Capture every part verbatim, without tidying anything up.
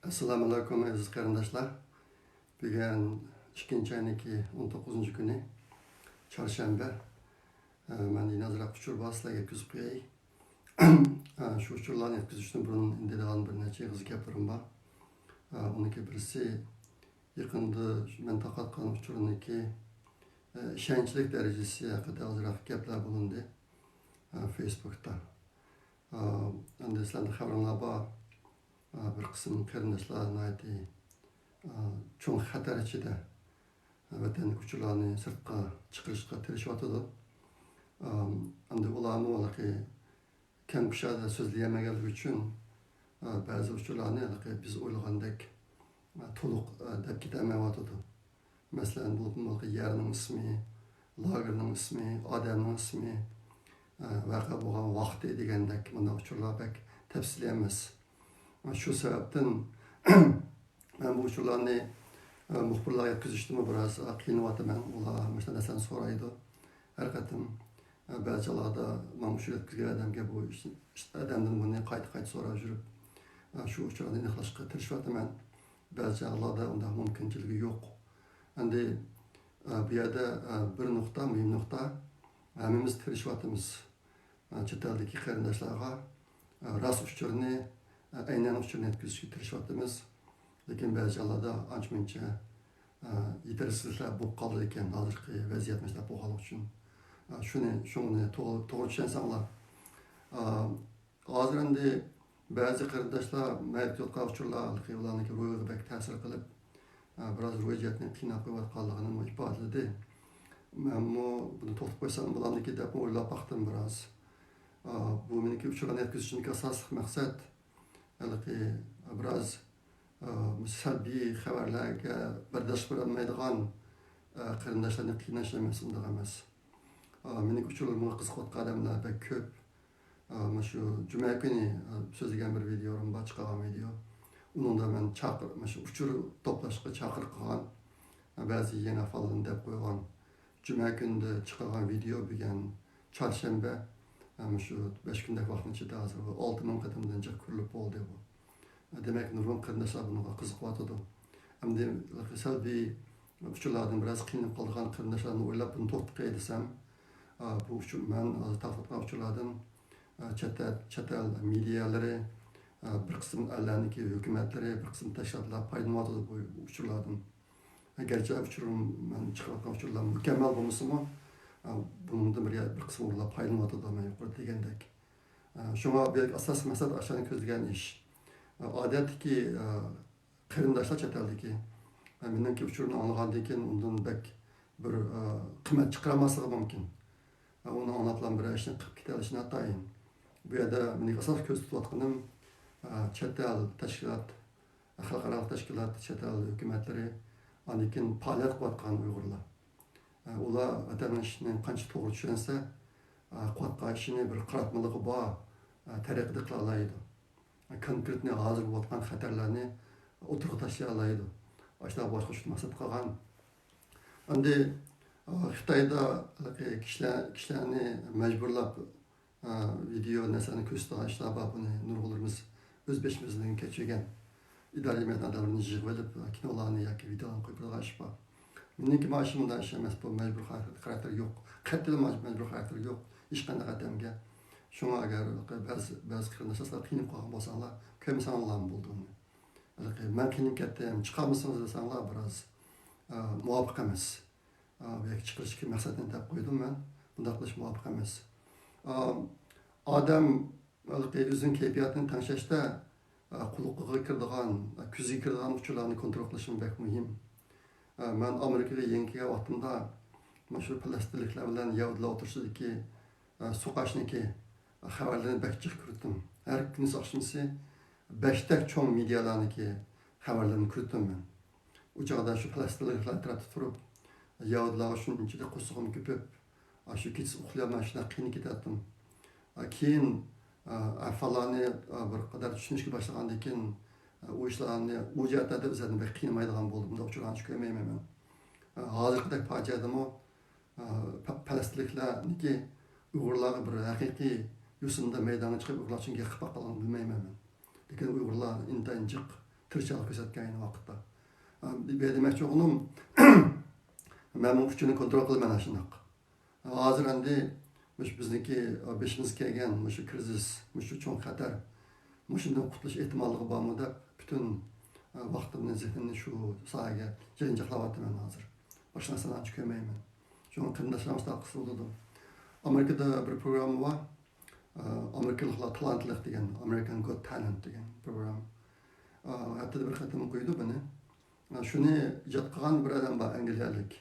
ئەسسالامۇئەلەيكۇم، ئەزىز قېرىنداشلار. بۈگۈن ئىككىنچى ئاينىڭكى ئون توققۇزىنچى كۈنى، چارشەنبە. ئە، مەن يەنە ئازراق ئۇچۇر بار سىلەرگە يەتكۈزۈپ قوياي. ئە، شۇ ئۇچۇرلارنى يەتكۈزۈشتىن بۇرۇن دەيدىغان بىر نەچچە ئېغىز گەپلىرىم بار. ئە، ئۇنىڭكى بىرسى، يېقىندا مەن تارقاتقان ئۇچۇرنىڭكى، ئە، ئىشەنچلىك دەرىجىسى ھەققىدە ئازراق گەپلەر بولۇندى، ئە، فېيسبۇكتا. ئە، ئەمدى سىلەرنىڭ خەۋىرىڭلار بار. ئە، بىر قىسىم قېرىنداشلار ناھايىتى، ئە، چوڭ خەتەر ئىچىدە، ئە، ۋەتەندىكى ئۇچۇرلارنى سىرتقا چىقىرىشقا تىرىشىۋاتىدۇ. ئە، ئەمدى ئۇلارمۇ ھېلىقى كەڭ كۇشادە سۆزلىيەلمىگەنلىكى ئۈچۈن، ئە، بەزى ئۇچۇرلارنى ھېلىقى بىز ئويلىغاندەك، ئە، تولۇق، ئە، دەپ كېتەلمەيۋاتىدۇ. مەسىلەن، بولۇپمۇ ھېلىقى يەرنىڭ ئىسمى، لاگېرنىڭ ئىسمى، ئادەمنىڭ ئىسمى، ئە، ۋەقە بولغان ۋاقتى دېگەندەك مۇنداق ئۇچۇرلار بەك تەپسىلىي ئەمەس. شۇ سەۋەبتىن مەن بۇ ئۇچۇرلارنى، ئە، مۇخبىرلارغا يەتكۈزۈشتىمۇ بىراز، ئە، قىينىلىۋاتىمەن. ئۇلار مۇشۇنداق نەرسىلەرنى سورايدۇ. ھەر قېتىم، ئە، بەزى چاغلاردا ماڭا ئۇچۇر يەتكۈزگەن ئادەمگە بۇ ئىش، ئىش، ئادەمدىن بۇنى قايتا-قايتا سوراپ يۈرۈپ، ئە، شۇ ئۇچۇرلارنى ئېنىقلاشقا تىرىشىۋاتىمەن. بەزى چاغلاردا ئۇنداق مۇمكىنچىلىكى يوق. ئەمدى، ئە، بۇ يەردە، ئە، بىر نۇقتا، مۇھىم نۇقتا، ھەممىمىز تىرىشىۋاتىمىز. ئە، چەت ئەلدىكى قېرىنداشلارغا، ئە، راست ئۇچۇرنى، ئە، ئەينەن ئۇچۇرنى يەتكۈزۈشكە تىرىشىۋاتىمىز. لېكىن بەزى چاغلاردا ئانچە-مۇنچە، ئە، يېتەرسىزلىكلەر بولۇپ قالىدىكەن، ھازىرقى ۋەزىيەت مۇشۇنداق بولغانلىقى ئۈچۈن. ئە، شۇنى، شۇنى توغرا، توغرا چۈشەنسەڭلار. ئە، ھازىر ئەمدى بەزى قېرىنداشلار مەيدە كېلىۋاتقان ئۇچۇرلار، ھېلىقى ئۇلارنىڭكى روھىغا بەك تەسىر قىلىپ، ئە، بىراز روھىي جەھەتتىن قىيناپ قويۇۋاتقانلىقىنىمۇ ئىپادىلىدى. مەنمۇ بۇنى توختىتىپ قويسام بولامدىكىن دەپمۇ ئويلاپ باقتىم بىراز. ئا، بۇ مېنىڭكى ئۇچۇرلارنى يەتكۈزۈشتىكى ئاساسلىق مەقسەت، ھېلىقى بىراز، ئا، سەلبىي خەۋەرلەرگە بەرداشلىق بېرەلمەيدىغان، ئا، قېرىنداشلارنى قىيناش ئەمەس، ئۇنداق ئەمەس. ئا، مېنىڭكى ئۇچۇرلىرىمغا قىزىقىۋاتقان ئادەملەر بەك كۆپ. ئا، مۇشۇ جۈمە كۈنى، ئا، سۆزلىگەن بىر ۋىدېيوم بار، چىقارغان ۋىدېيو. ئۇنىڭدا مەن چاقىر-، مۇشۇ ئۇچۇر توپلاشقا چاقىرىق قىلغان، ئا، بەزى يېڭى ئەھۋاللارنى دەپ قويغان. جۈمە كۈنىدە چىقارغان ۋىدېيو بۈگۈن چارشەنبە، ئا، مۇشۇ بەش كۈندەك ۋاقىتنىڭ ئىچىدە ھازىر بۇ ئالتە مىڭ قېتىمدىن جىق كۆرۈلۈپ بولدى بۇ. دېمەك، نۇرغۇن قېرىنداشلار بۇنىڭغا قىزىقىۋاتىدۇ. ئەمدى سەلبىي ئۇچۇرلاردىن بىراز قىينىلىپ قالىدىغان قېرىنداشلارنى ئويلاپ بۇنى توختىتىپ قوياي دېسەم، ئا، بۇ ئۇچۇر، مەن ھازىر تارقىتىۋاتقان ئۇچۇرلاردىن، ئا، چەت ئەل، چەت ئەل مېدىيالىرى، ئا، بىر قىسىم ئەللەرنىڭكى ھۆكۈمەتلىرى، بىر قىسىم تەشكىلاتلار پايدىلىنىۋاتىدۇ بۇ ئۇچۇرلاردىن. ئەگەرچە ئۇچۇرۇم، مەن چىقىرىۋاتقان ئۇچۇرلار مۇكەممەل بولمىسىمۇ، ئا، بۇنىڭدىن بىر، بىر قىسىم ئۇچۇرلار پايدىلىنىۋاتىدۇ، مەن يۇقىرىدا دېگەندەك. ئە، شۇڭا بۇ يەردىكى ئاساسىي مەقسەت ئاشۇنى كۆزلىگەن ئىش. ئە، ئادەتتىكى، ئە، قېرىنداشلار چەت ئەلدىكى، ئە، مېنىڭكى ئۇچۇرنى ئاڭلىغاندىن كېيىن ئۇندىن بەك بىر، ئە، قىممەت چىقىرالماسلىقى مۇمكىن. ئە، ئۇنى ئاڭلاپلا بىرەر ئىشنى قىلىپ كېتەلىشى ناتايىن. بۇ يەردە مېنىڭ ئاساسلىق كۆزدە تۇتۇۋاتقىنىم، ئە، چەت ئەل تەشكىلات، خەلقئارالىق تەشكىلات، چەت ئەل ھۆكۈمەتلىرى، ئاندىن كېيىن پائالىيەت قىلىۋاتقان ئۇيغۇرلار. ئۇلار ۋەتەننىڭ ئىشىنى قانچە توغرا چۈشەنسە، قىلىۋاتقان ئىشىنى بىر قاراتمىلىقى بار تەرىقىدە قىلالايدۇ. كونكرېتنى ھازىر بولۇۋاتقان خەتەرلەرنى ئوتتۇرىغا تاشلىيالايدۇ. ئاشۇنداق باشقا شۇ مەقسەت قىلغان. ئەمدى خىتايدا كىشىلەر، كىشىلەرنى مەجبۇرلاپ ئا، ۋىدېو نەرسىلەرنى كۆرسىتىدىغان ئىشلار بار، بۇنى نۇرغۇنلىرىمىز ئۆز بېشىمىزدىن كەچۈرگەن. ئىدارە جەمئىيەت ئادەملىرىنى يىغىۋېلىپ، كىنولارنى ياكى ۋىدېئولارنى قويۇپ بېرىدىغان ئىش بار. مېنىڭكى مانا شۇ مۇنداق ئىش ئەمەس، بۇ مەجبۇر خاراكتېرى يوق. قەتئىي مەجبۇر خاراكتېرى يوق ھېچقانداق ئادەمگە. شۇڭا ئەگەر بەزى، بەزى قېرىنداشلار قىينىلىپ قالغان بولساڭلار، كۆرمىسەڭلارمۇ بولىدۇ ئۇنى. ھېلىقى مەن قىينىلىپ كەتتىم، چىقارمىسىڭىز دېسەڭلار بىراز، ئا، مۇۋاپىق ئەمەس. ئا، بۇ يەرگە چىقىرىشتىكى مەقسەتنى دەپ قويدۇم مەن. بۇنداق قىلىش مۇۋاپىق ئەمەس. ئا، ئادەم ھېلىقى ئۆزىنىڭ كەيپىياتىنى تەڭشەشتە، ئا، قۇلىقىغا كىرىدىغان، ئا، كۆزىگە كىرىدىغان ئۇچۇرلارنى كونترول قىلىشمۇ بەك مۇھىم. ئا، مەن ئامېرىكىغا يېڭى كەلگەن ۋاقتىمدا مانا شۇ پەلەستىنلىكلەر بىلەن يەھۇدىيلار ئوتتۇرىسىدىكى، ئا، سوقۇشنىكى خەۋەرلىرىنى بەك جىق كۆرۈتتۈم. ھەر كۈنى ئاخشىمىسى بەشتەك چوڭ مېدىيالارنىڭكى خەۋەرلىرىنى كۆرۈتتۈم مەن. ئۇ چاغدا شۇ پەلەستىنلىكلەر ئەتراپتا تۇرۇپ، يەھۇدىيلارغا شۇنچىلىك قورسىقىم كۆپۈپ، شۇ كېچىسى ئۇخلىيالماي شۇنداق قىينىلىپ كېتەتتىم. كېيىن، ئەھۋاللارنى بىر قەدەر چۈشىنىشكە باشلىغاندىن كېيىن، ئۇ ئىشلارنى ئۇ جەھەتلەردە ئۆزۈمنى بەك قىينىمايدىغان بولدۇم. بۇنداق ئۇچۇرلارنى ھېچ كۆرمەيمەن مەن. ھازىرقىدەك پاجىئەدىمۇ، پە-، پەلەستىنلىكلەرنىڭكى ئۇيغۇرلارغا بىر ھەقىقىي يوسۇندا مەيدانغا چىقىپ ئۇيغۇرلار ئۈچۈن گەپ قىلىپ باققانلىقىنى بىلمەيمەن مەن. لېكىن ئۇيغۇرلار ئىنتايىن جىق تىرىشچانلىق كۆرسەتكەن ئەينى ۋاقىتتا. ئە، بۇ دېمەكچى بولغىنىم، مەنمۇ ئۇچۇرنى كونترول قىلىمەن ئاشۇنداق. ھازىر ئەمدى مۇشۇ بىزنىڭكى، بېشىمىزغا كەلگەن مۇشۇ كىرىزىس، مۇشۇ چوڭ خەتەر، مۇشۇندىن قۇتۇلۇش ئېھتىماللىقى بارمۇ دەپ، پۈتۈن، ئە، ۋاقتىمنى، زېھنىمنى شۇ ساھەگە يىغىنچاقلاۋاتىمەن ھازىر. باشقا نەرسىنى ئانچە كۆرمەيمەن. شۇڭا قېرىنداشلار مۇشۇنداق قىلسا بولىدۇ. ئامېرىكىدا بىر پروگرامما بار. ئە، ئامېرىكىلىقلار تالانتلىق دېگەن، American Got Talent دېگەن پروگرامما. ئە، ھەپتىدە بىر قېتىم قويىدۇ بۇنى. ئە، شۇنى ئىجاد قىلغان بىر ئادەم بار، ئەنگلىيەلىك.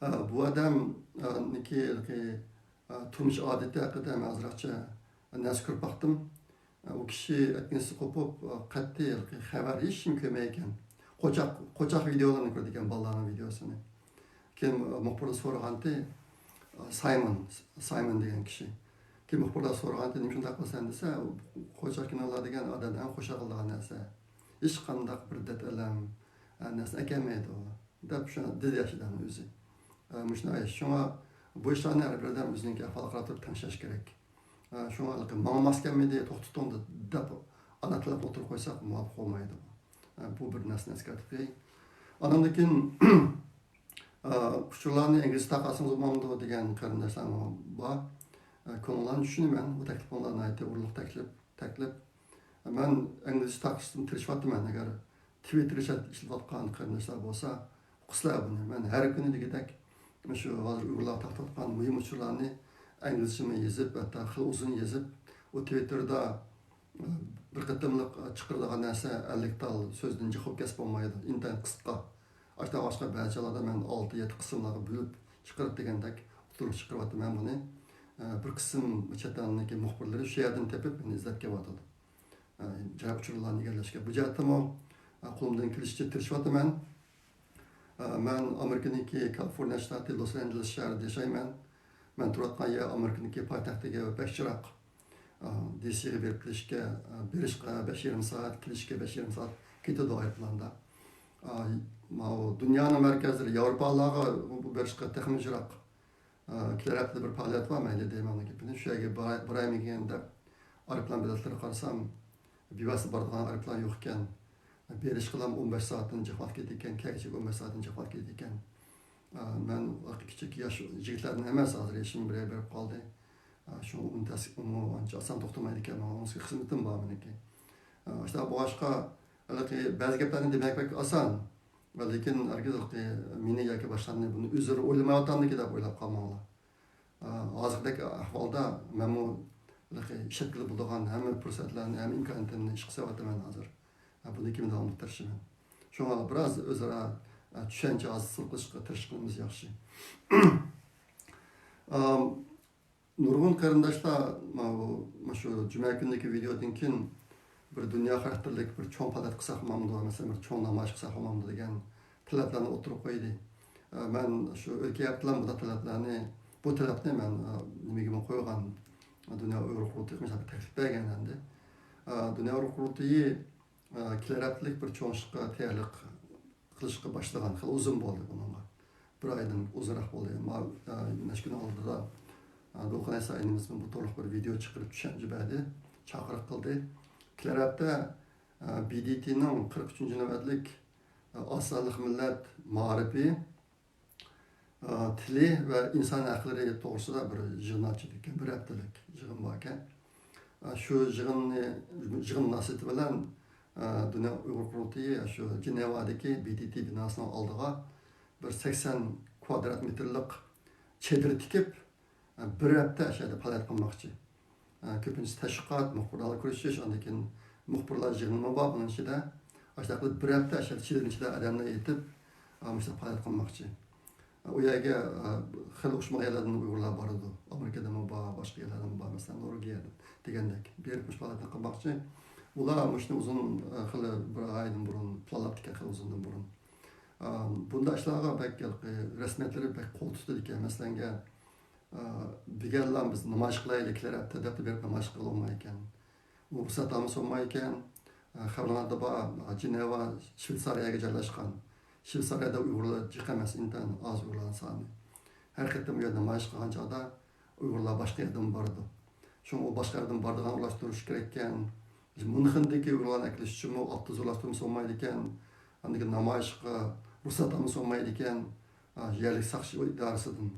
ئە، بۇ ئادەم، ئە، نىكى، ھېلىقى، ئە، تۇرمۇش ئادىتى ھەققىدە مەن ئازراقچە نەرسە كۆرۈپ باقتىم. ئە، ئۇ كىشى ئەتكىنسى قوپۇپ، ئە، قەتئىي، ھېلىقى خەۋەر ھېچنېمە كۆرمەيدىكەن. قوچاق، قوچاق ۋىدېئولارنى كۆرىدىكەن، بالىلارنىڭ ۋىدېئوسىنى. كېيىن، ئە، مۇخبىرلار سورىغانتى، ئە، سايمون، سايمون دېگەن كىشى. كېيىن مۇخبىرلار سورىغانتى، نېمە شۇنداق قىلىسەن دېسە، قوچاق كىنولار دېگەن ئادەم ئەڭ خۇشال قىلىدىغان نەرسە. ھېچقانداق بىر دەرد ئەلەم، ئە، نەرسىنى ئەكەلمەيدۇ. دەپ شۇ دېدى ياش ئادەم ئۆزى. ئە، مۇشۇنداق ئىش. شۇڭا بۇ ئىشلارنى ھەر بىر ئادەم ئۆزىنىڭكى ئەھۋالىغا قاراپ تۇرۇپ تەڭشەش كېرەك. ئە، شۇڭا ھېلىقى ماڭا ماس كەلمىدى، توختىتىڭ دە-، دەپ ئانا تىلەپ ئولتۇرۇپ قويساق مۇۋاپىق بولمايدۇ. ئە، بۇ بىر نەرسىنى ئەسكەرتىپ قوياي. ئاندىن كېيىن، ئە، ئۇچۇرلارنى ئىنگلىزچە تارقاتسىڭىز بولمامدۇ دېگەن قېرىنداشلارمۇ بار. ئە، كۆڭلۈڭلارنى چۈشىنىمەن. بۇ تەكلىپىڭلار ناھايىتى ئورۇنلۇق تەكلىپ، تەكلىپ. مەن ئىنگلىزچە تارقىتىشقا تىرىشىۋاتىمەن. ئەگەر تىۋىتتېر ئىشلەتىۋاتقان قېرىنداشلار بولسا، ئۇقىسىلەر بۇنى. مەن ھەر كۈنى دېگۈدەك مۇشۇ ھازىر ئۇيغۇرلارغا تارقىتىۋاتقان مۇھىم ئۇچۇرلارنى ئىنگلىزچىمۇ يېزىپ، ھەتتا خېلى ئۇزۇن يېزىپ، ئۇ تىۋىتتېردا، ئە، بىر قېتىملىق، ئە، چىقىرىدىغان نەرسە ئەللىك تال سۆزدىن جىق بولۇپ كەتسە بولمايدۇ. ئىنتايىن قىسقا. ئاشۇنداق بولغاچقا بەزى چاغلاردا مەن ئالتە، يەتتە قىسىملارغا بۆلۈپ چىقىرىپ دېگەندەك ئوتتۇرىغا چىقىرىۋاتىمەن بۇنى. ئە، بىر قىسىم چەت ئەلنىڭكى مۇخبىرلىرى شۇ يەردىن تېپىپ مېنى ئىزدەپ كېلىۋاتىدۇ. ئە، جاي ئۇچۇرلارنى ئىگىلەشكە. بۇ جەھەتتىمۇ، ئە، قولۇمدىن كېلىشىچە تىرىشىۋاتىمەن. ئە، مەن ئامېرىكىنىڭكى كالىفورنىيە شتاتى لوس ئانژېلېس شەھىرىدە ياشايمەن. مەن تۇرۇۋاتقان يەر ئامېرىكىنىڭكى پايتەختىگە بەك يىراق. ئە، دىسىغا بېرىپ كېلىشكە، ئە، بېرىشقا بەش يېرىم سائەت، كېلىشكە بەش يېرىم سائەت كېتىدۇ ئايروپىلاندا. ئە، ماۋۇ دۇنيانىڭ مەركەزلىرى، ياۋروپالارغا بېرىشقا تېخىمۇ يىراق. ئە، كېلەر ھەپتىدە بىر پائالىيەت بار، مەيلى دەيمەن گېپىنى. شۇ يەرگە باراي-، بارايمىكىن دەپ ئايروپىلان بېلەتلىرى قارىسام، بىۋاسىتە بارىدىغان ئايروپىلان يوق ئىكەن. بېرىشقىلام ئون بەش سائەتتىن جىق ۋاقىت كېتىدىكەن، كەلگۈچىگە ئون بەش سائەتتىن جىق ۋاقىت كېتىدىكەن. ئە، مەن كىچىك ياش يىگىتلەردىن ئەمەس، ھازىر يېشىم بىر يەرگە بېرىپ قالدى. ئە، شۇڭا ئۇنى تەس-، ئۇمۇ ئانچە ئاسان توختىمايدىكەن، ماڭا ئۇنىڭ خىزمىتىم بار مېنىڭكى. ئە، شۇنداق بولغاچقا، ھېلىقى بەزى گەپلەرنى دېمەك بەك ئاسان. لېكىن ھەرگىز ھېلىقى مېنى ياكى باشقىلارنى بۇنى ئۆزلىرى ئويلىمايۋاتامدىكى دەپ ئويلاپ قالماڭلار. ئە، ھازىرقىدەك ئەھۋالدا مەنمۇ ھېلىقى ئىشلەتكىلى بولىدىغان ھەممە پۇرسەتلەرنى، ھەممە ئىمكانىيەتلەرنى ئىشقا سېلىۋاتىمەن ھازىر. ئە، بۇنى كېيىن داۋاملىق تىرىشىمەن. شۇڭا بىراز ئۆزئارا، ئە، چۈشەنچە ھاسىل قىلىشقا تىرىشقىنىمىز ياخشى. ئام، نۇرغۇن قېرىنداشلار ماۋۇ، مۇشۇ جۈمە كۈنىدىكى ۋىدېودىن كېيىن بىر دۇنيا خاراكتېرلىك بىر چوڭ پائالىيەت قىلساق بولمامدۇ، مەسىلەن، بىر چوڭ نامايىش قىلساق بولمامدۇ دېگەن تەلەپلەرنى ئوتتۇرىغا قويدى. ئە، مەن شۇ ئۆتكەن ھەپتىلەر بۇنداق تەلەپلەرنى، بۇ تەلەپنى مەن، ئە، نېمىگىمۇ قويغان، دۇنيا ئۇيغۇر قۇرۇلتىيىغا مۇشۇنداق تەكلىپ بەرگەن ئەمدى. ئە، دۇنيا ئۇيغۇر قۇرۇلتىيى، ئە، كېلەر ھەپتىلىك بىر چوڭ ئىشقا تەييارلىق قىلىشقا باشلىغان، خېلى ئۇزۇن بولدى بۇنىڭغا. بىر ئايدىن ئۇزۇنراق بولدى. ما-، ئە، نەچچە كۈن ئالدىدا، ئە، دولقۇن ئەيسا ئىنىمىزمۇ بۇ توغرىلىق بىر ۋىدېئو چىقىرىپ چۈشەنچە بەردى، چاقىرىق قىلدى. كېلەر ھەپتە، ئە، بى دى تىنىڭ قىرىق ئۈچىنچى نۆۋەتلىك، ئە، ئاز سانلىق مىللەت مائارىپى، ئە، تىلى ۋە ئىنسان ھەقلىرى توغرىسىدا بىر يىغىن ئاچىدىكەن، بىر ھەپتىلىك يىغىن باركەن. ئە، شۇ يىغىننى، يىغىن مۇناسىۋىتى بىلەن، ئە، دۇنيا ئۇيغۇر قۇرۇلتىيى شۇ جېنېۋادىكى بى دى تى بىناسىنىڭ ئالدىغا بىر سەكسەن كۋادرات مېتىرلىق چېدىر تىكىپ، بىر ھەپتە شۇ يەردە پائالىيەت قىلماقچى. كۆپىنچىسى تەشۋىقات، مۇخبىرلار كۆرۈشۈش، ئاندىن كېيىن مۇخبىرلار يىغىنىمۇ بار بۇنىڭ ئىچىدە. ئاشۇنداق قىلىپ بىر ھەپتە شۇ يەردە چېدىرنىڭ ئىچىدە ئادەملەر يېتىپ، مۇشۇنداق پائالىيەت قىلماقچى. ئۇ يەرگە خېلى ئوخشىمىغان يەرلەردىن ئۇيغۇرلار بارىدۇ. ئامېرىكىدىنمۇ بار، باشقا يەرلەردىنمۇ بار، مەسىلەن، نورۋېگىيەدىن دېگەندەك. بېرىپ مۇشۇ پائالىيەتنى قىلماقچى. ئۇلار مۇشۇنى ئۇزۇن، خېلى بىر ئايدىن بۇرۇن پىلانلاپتىكەن، خېلى ئۇزۇندىن بۇرۇن. ئا، بۇنداق ئىشلارغا بەك ھېلىقى رەسمىيەتلىرى بەك قول تۇتىدىكەن. مەسىلەنگە، ئا، دېگەنلا بىز نامايىش قىلايلى كېلەر ھەپتە دەپلا بېرىپ نامايىش قىلالمايدىكەن. ئۇ رۇخسەت ئالمىسا بولمايدىكەن. ئا، خەۋەرلەردە بار، ئا، جېنېۋا شۋېتسارىيەگە جايلاشقان. شۋېتسارىيەدە ئۇيغۇرلار جىق ئەمەس، ئىنتايىن ئاز ئۇيغۇرلارنىڭ سانى. ھەر قېتىم ئۇ يەردە نامايىش قىلغان چاغدا ئۇيغۇرلار باشقا يەردىن بارىدۇ. شۇڭا ئۇ باشقا يەردىن بارىدىغان ئورۇنلاشتۇرۇش كېرەككەن. ميۇنخېندىكى ئۇيغۇرلارنى ئەكېلىش ئۈچۈنمۇ ئاپتوبۇستا يولاشتۇرمىسا بولمايدىكەن، ئاندىن كېيىن نامايىشقا رۇخسەت ئالمىسا بولمايدىكەن، ئا، يەرلىك ساقچى ئىدارىسىدىن.